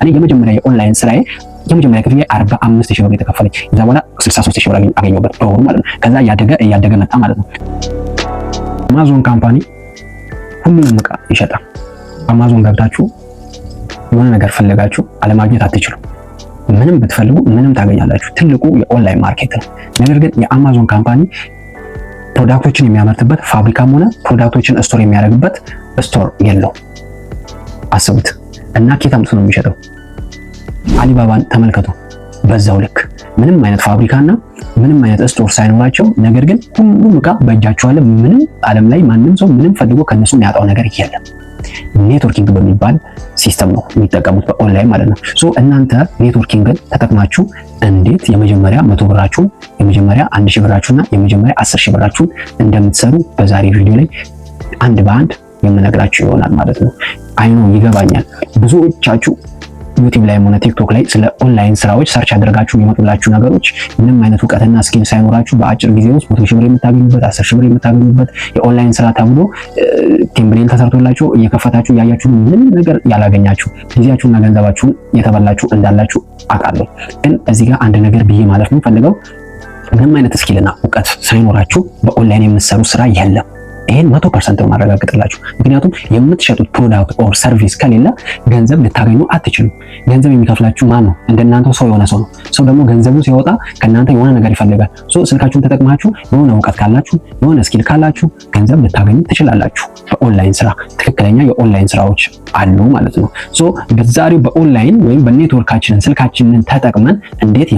እኔ የመጀመሪያ የኦንላይን ስራዬ የመጀመሪያ ክፍያ 45,000 ብር የተከፈለኝ፣ ከዛ በኋላ 63,000 ብር አገኘሁበት በወሩ ማለት ነው። ከዛ እያደገ እያደገ መጣ ማለት ነው። አማዞን company ሁሉንም እቃ ይሸጣል። አማዞን ገብታችሁ የሆነ ነገር ፈልጋችሁ አለማግኘት አትችሉም። ምንም ብትፈልጉ ምንም ታገኛላችሁ። ትልቁ የ online market ነው። ነገር ግን የአማዞን company product ኦችን የሚያመርትበት ፋብሪካም ሆነ product ኦችን store የሚያደርግበት store የለውም። አስቡት እና ኬት አምጥቶ ነው የሚሸጠው? አሊባባን ተመልከቱ። በዛው ልክ ምንም አይነት ፋብሪካና ምንም አይነት store ሳይኖራቸው፣ ነገር ግን ሁሉም እቃ በእጃቸው አለ። ምንም ዓለም ላይ ማንም ሰው ምንም ፈልጎ ከነሱ የሚያጣው ነገር የለም። Networking በሚባል system ነው የሚጠቀሙት በኦንላይን ማለት ነው። So እናንተ networking ን ተጠቅማችሁ እንዴት የመጀመሪያ 100 ብራችሁን፣ የመጀመሪያ 1000 ብራችሁና የመጀመሪያ 10,000 ብራችሁን እንደምትሰሩ በዛሬ ቪዲዮ ላይ አንድ በአንድ የምነግራችሁ ይሆናል ማለት ነው። I know፣ ይገባኛል፣ ብዙዎቻችሁ ዩቲዩብ ላይ ሆነ ቲክቶክ ላይ ስለ ኦንላይን ስራዎች search አድርጋችሁ የሚመጡላችሁ ነገሮች ምንም አይነት እውቀትና skill ሳይኖራችሁ በአጭር ጊዜ ውስጥ 100,000 ብር የምታገኙበት፣ 10,000 ብር የምታገኙበት የኦንላይን ስራ ተብሎ thumbnail ተሰርቶላችሁ እየከፈታችሁ እያያችሁ ምንም ነገር ያላገኛችሁ፣ ጊዜያችሁና ገንዘባችሁን የተበላችሁ እንዳላችሁ አውቃለሁ። ግን እዚህ ጋር አንድ ነገር ብዬ ማለፍ የምፈልገው ምንም አይነት skill ና እውቀት ሳይኖራችሁ በኦንላይን የምትሰሩ ስራ የለም። ይሄን 100% ነው ማረጋግጥላችሁ። ምክንያቱም የምትሸጡት product or service ከሌለ ገንዘብ ልታገኙ አትችሉም። ገንዘብ የሚከፍላችሁ ማን ነው? እንደናንተው ሰው የሆነ ሰው ነው። ሰው ደግሞ ገንዘቡ ሲያወጣ ከእናንተ የሆነ ነገር ይፈልጋል። So ስልካችሁን ተጠቅማችሁ የሆነ እውቀት ካላችሁ፣ የሆነ skill ካላችሁ ገንዘብ ልታገኙ ትችላላችሁ። በኦንላይን ስራ ትክክለኛ የኦንላይን ስራዎች አሉ ማለት ነው። So በዛሬው በኦንላይን ወይም በኔትወርካችንን ስልካችንን ተጠቅመን እንዴት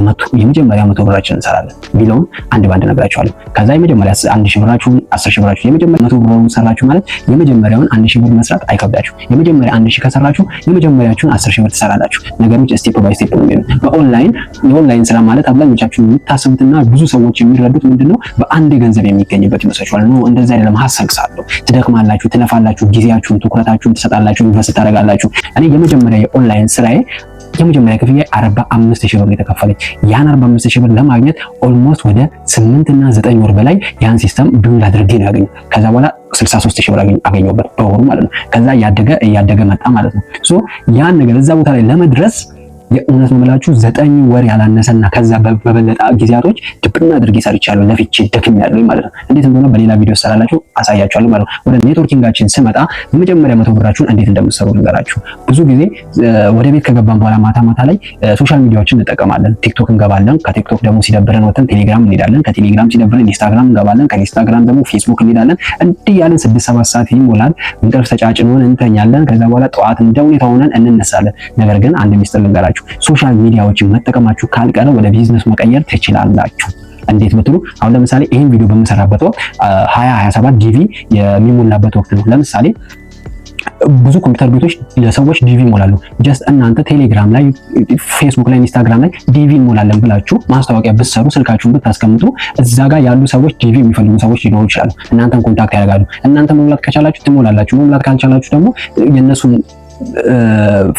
የመጀመሪያ 100 ብራችንን እንሰራለን ቢለውን አንድ ባንድ እነግራችኋለሁ። ከዛ የመጀመሪያ 1000 ብራችሁን፣ 10,000 ብራችሁን፣ የመጀመሪያ 100 ብሩን ሰራችሁ ማለት የመጀመሪያውን 1000 ብር መስራት አይከብዳችሁ። የመጀመሪያ 1000 ከሰራችሁ የመጀመሪያችሁን 10,000 ብር ትሰራላችሁ። ነገሮች step by step ነው የሚሄዱት። በኦንላይን የኦንላይን ስራ ማለት አብዛኞቻችሁ የምታስቡትና ብዙ ሰዎች የሚረዱት ምንድነው፣ በአንድ ገንዘብ የሚገኝበት ይመስላችኋል። No፣ እንደዛ አይደለም። Hassle አለው። ትደክማላችሁ፣ ትለፋላችሁ፣ ጊዜያችሁን፣ ትኩረታችሁን ትሰጣላችሁ፣ invest ታደርጋላችሁ። እኔ የመጀመሪያ የኦንላይን ስራዬ የመጀመሪያ ክፍያ 45,000 ብር የተከፈለኝ፣ ያን 45,000 ብር ለማግኘት almost ወደ 8 እና 9 ወር በላይ ያን system build አድርጌ ነው ያገኘው። ከዛ በኋላ 63,000 ብር አገኘሁበት በወሩ ማለት ነው። ከዛ እያደገ እያደገ መጣ ማለት ነው። So ያን ነገር እዛ ቦታ ላይ ለመድረስ የእውነት ነው የምላችሁ 9 ወር ያላነሰና ከዛ በበለጠ ጊዜያቶች ድብና አድርጌ ሰርቻለሁ፣ ለፍቼ ደክሜያለሁ ማለት ነው። እንዴት እንደሆነ በሌላ ቪዲዮ ሰራላችሁ አሳያችኋለሁ ማለት ነው። ወደ networking ኣችን ስመጣ የመጀመሪያ 100 ብራችሁን እንዴት እንደምትሰሩ ልንገራችሁ። ብዙ ጊዜ ወደ ቤት ከገባን በኋላ ማታ ማታ ላይ social media ዎችን እንጠቀማለን። ቲክቶክ እንገባለን። ከቲክቶክ ደግሞ ሲደብረን ወተን ቴሌግራም እንሄዳለን። ከቴሌግራም ሲደብረን ኢንስታግራም እንገባለን። ከኢንስታግራም ደግሞ ፌስቡክ እንሄዳለን። እንዲህ ያለን 6-7 ሰዓት ይሞላል። እንቅልፍ ተጫጭኖን እንተኛለን። ከዛ በኋላ ጠዋት እንደ ሁኔታ ሆነን እንነሳለን። ነገር ግን አንድ ሚስጥር ልንገራችሁ፣ social media ዎችን መጠቀማችሁ ካልቀረ ወደ ቢዝነስ መቀየር ትችላላችሁ። እንዴት ብትሉ አሁን ለምሳሌ ይህን ቪዲዮ በምሰራበት ወቅት 2027 ዲቪ የሚሞላበት ወቅት ነው። ለምሳሌ ብዙ ኮምፒውተር ቤቶች ለሰዎች ዲቪ ይሞላሉ። Just እናንተ ቴሌግራም ላይ፣ ፌስቡክ ላይ፣ ኢንስታግራም ላይ ዲቪ እንሞላለን ብላችሁ ማስታወቂያ ብትሰሩ፣ ስልካችሁን ብታስቀምጡ እዛ ጋር ያሉ ሰዎች ዲቪ የሚፈልጉ ሰዎች ሊኖሩ ይችላሉ። እናንተን contact ያደርጋሉ። እናንተ መሙላት ከቻላችሁ ትሞላላችሁ። መሙላት ካልቻላችሁ ደግሞ የእነሱን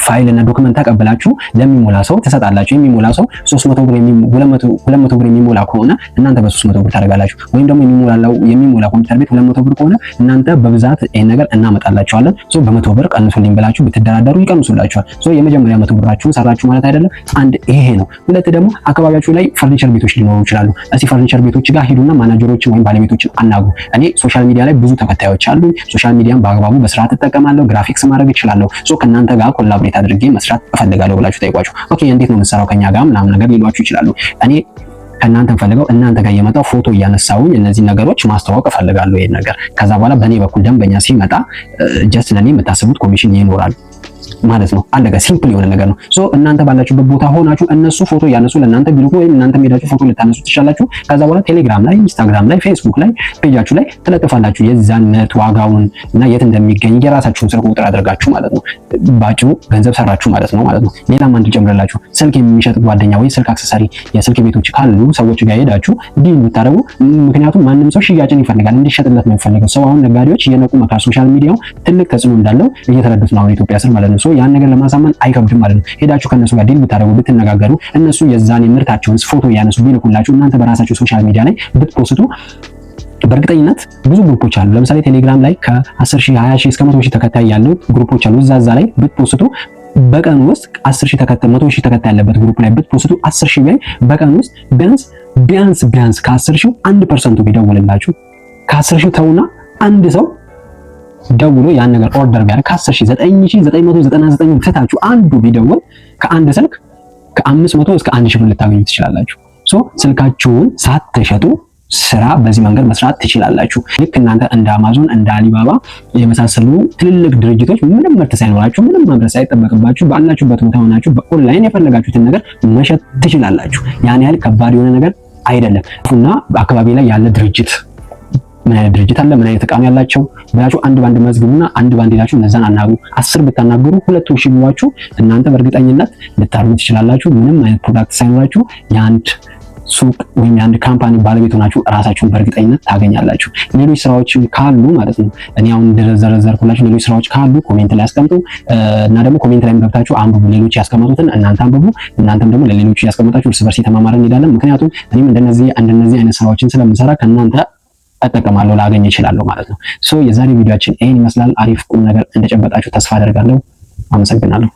ፋይል እና document ተቀብላችሁ ለሚሞላ ሰው ትሰጣላችሁ። የሚሞላ ሰው 300 ብር፣ 200 ብር የሚሞላ ከሆነ እናንተ በ300 ብር ታደርጋላችሁ። ወይም ደግሞ የሚሞላ ኮምፒውተር ቤት 200 ብር ከሆነ እናንተ በብዛት ይሄን ነገር እናመጣላችኋለን፣ so በ100 ብር ቀንሱልኝ ብላችሁ ብትደራደሩ ይቀንሱላችኋል። So የመጀመሪያ 100 ብራችሁን ሰራችሁ ማለት አይደለም። አንድ ይሄ ነው። ሁለት ደግሞ አካባቢያችሁ ላይ ፈርኒቸር ቤቶች ሊኖሩ ይችላሉ። እስቲ ፈርኒቸር ቤቶች ጋር ሂዱና ማናጀሮችን ወይም ባለቤቶችን አናግሩ። እኔ social media ላይ ብዙ ተከታዮች አሉ። Social media ን በአግባቡ በስርዓት እጠቀማለሁ። ግራፊክስ ማድረግ እችላለሁ። So ከእናንተ ጋር collaborate አድርጌ መስራት እፈልጋለሁ ብላችሁ ጠይቋቸው። Okay፣ እንዴት ነው የምትሰራው ከኛ ጋር ምናምን ነገር ሊሏችሁ ይችላሉ። እኔ ከእናንተ ፈልገው እናንተ ጋር እየመጣው ፎቶ እያነሳውኝ እነዚህ ነገሮች ማስተዋወቅ እፈልጋለሁ ይሄን ነገር። ከዛ በኋላ በእኔ በኩል ደንበኛ ሲመጣ just ለኔ የምታስቡት ኮሚሽን ይኖራል ማለት ነው። አለቀ። Simple የሆነ ነገር ነው። So እናንተ ባላችሁበት ቦታ ሆናችሁ እነሱ ፎቶ እያነሱ ለእናንተ ቢልኩ ወይም እናንተ ሄዳችሁ ፎቶ ልታነሱ ትችላላችሁ። ከዛ በኋላ ቴሌግራም ላይ፣ ኢንስታግራም ላይ፣ ፌስቡክ ላይ page ኣችሁ ላይ ትለጥፋላችሁ የዛን ምርት ዋጋውን እና የት እንደሚገኝ የራሳችሁን ስልክ ቁጥር አድርጋችሁ ማለት ነው። ባጭሩ ገንዘብ ሰራችሁ ማለት ነው። ሌላም አንድ ጨምርላችሁ፣ ስልክ የሚሸጥ ጓደኛ ወይ ስልክ accessory የስልክ ቤቶች ካሉ ሰዎች ጋር ሄዳችሁ deal ብታደርጉ፣ ምክንያቱም ማንም ሰው ሽያጭን ይፈልጋል፣ እንዲሸጥለት ነው የሚፈልገው ሰው። አሁን ነጋዴዎች እየነቁ መጥተዋል። Social media ው ትልቅ ተጽዕኖ እንዳለው እየተረዱት ነው አሁን ኢትዮጵያ ስር ማለት ነው። So ያን ነገር ለማሳመን አይከብድም ማለት ነው። ሄዳችሁ ከነሱ ጋር deal ብታደርጉ፣ ብትነጋገሩ፣ እነሱ የዛን የምርታቸውን ፎቶ እያነሱ ቢልኩላችሁ፣ እናንተ በራሳችሁ social media ላይ ብት post ቱ በእርግጠኝነት ብዙ group ኦች አሉ። ለምሳሌ ቴሌግራም ላይ ከ10 ሺህ፣ 20 ሺህ እስከ 100 ሺህ ተከታይ ያሉ group ኦች አሉ። እዛ ላይ ብት post ቱ በቀን ውስጥ 10 ሺህ ተከታይ፣ 100 ሺህ ተከታይ ያለበት group ላይ ብት post ኡ 10 ሺህ ቢያይ በቀን ውስጥ ቢያንስ ቢያንስ ቢያንስ ከ10 ሺህ 1% ኡ ቢደውልላችሁ፣ ከ10 ሺህ ተውና አንድ ሰው ደውሎ ያን ነገር order ቢያደርግ፣ ከ10 ሺህ 9999 ትታችሁ አንዱ ቢደውል ከአንድ ስልክ ከ500 እስከ 1000 ብር ልታገኙ ትችላላችሁ። So ስልካችሁን ሳትሸጡ ስራ በዚህ መንገድ መስራት ትችላላችሁ። ልክ እናንተ እንደ አማዞን፣ እንደ አሊባባ የመሳሰሉ ትልልቅ ድርጅቶች ምንም ምርት ሳይኖራችሁ፣ ምንም ማምረት ሳይጠበቅባችሁ፣ ባላችሁበት ቦታ ሆናችሁ በኦንላይን የፈለጋችሁትን ነገር መሸጥ ትችላላችሁ። ያን ያህል ከባድ የሆነ ነገር አይደለም። እና በአካባቢ ላይ ያለ ድርጅት፣ ምን አይነት ድርጅት አለ፣ ምን አይነት እቃ ነው ያላቸው ብላችሁ አንድ ባንድ መዝግቡና አንድ ባንድ ሄዳችሁ እነዛን አናግሩ። 10 ብታናግሩ ሁለቱ እሺ ቢሏችሁ እናንተ በእርግጠኝነት ልታርሙ ትችላላችሁ። ምንም አይነት product ሳይኖራችሁ የአንድ ሱቅ ወይም የአንድ company ባለቤት ሆናችሁ ራሳችሁን በእርግጠኝነት ታገኛላችሁ። ሌሎች ስራዎችም ካሉ ማለት ነው፣ እኔ አሁን እንደዘረዘርኩላችሁ ሌሎች ስራዎች ካሉ comment ላይ አስቀምጡ እና ደግሞ comment ላይ ገብታችሁ አንብቡ። ሌሎች ያስቀመጡትን እናንተ አንብቡ። እናንተም ደግሞ ለሌሎች ያስቀመጣችሁ እርስ በርስ የተማማርን እንሄዳለን። ምክንያቱም እኔም እንደነዚህ እንደነዚህ አይነት ስራዎችን ስለምሰራ ከእናንተ እጠቀማለሁ፣ ላገኝ እችላለሁ ማለት ነው። So የዛሬ ቪዲዮአችን ይሄን ይመስላል። አሪፍ ቁም ነገር እንደጨበጣችሁ ተስፋ አደርጋለሁ። አመሰግናለሁ።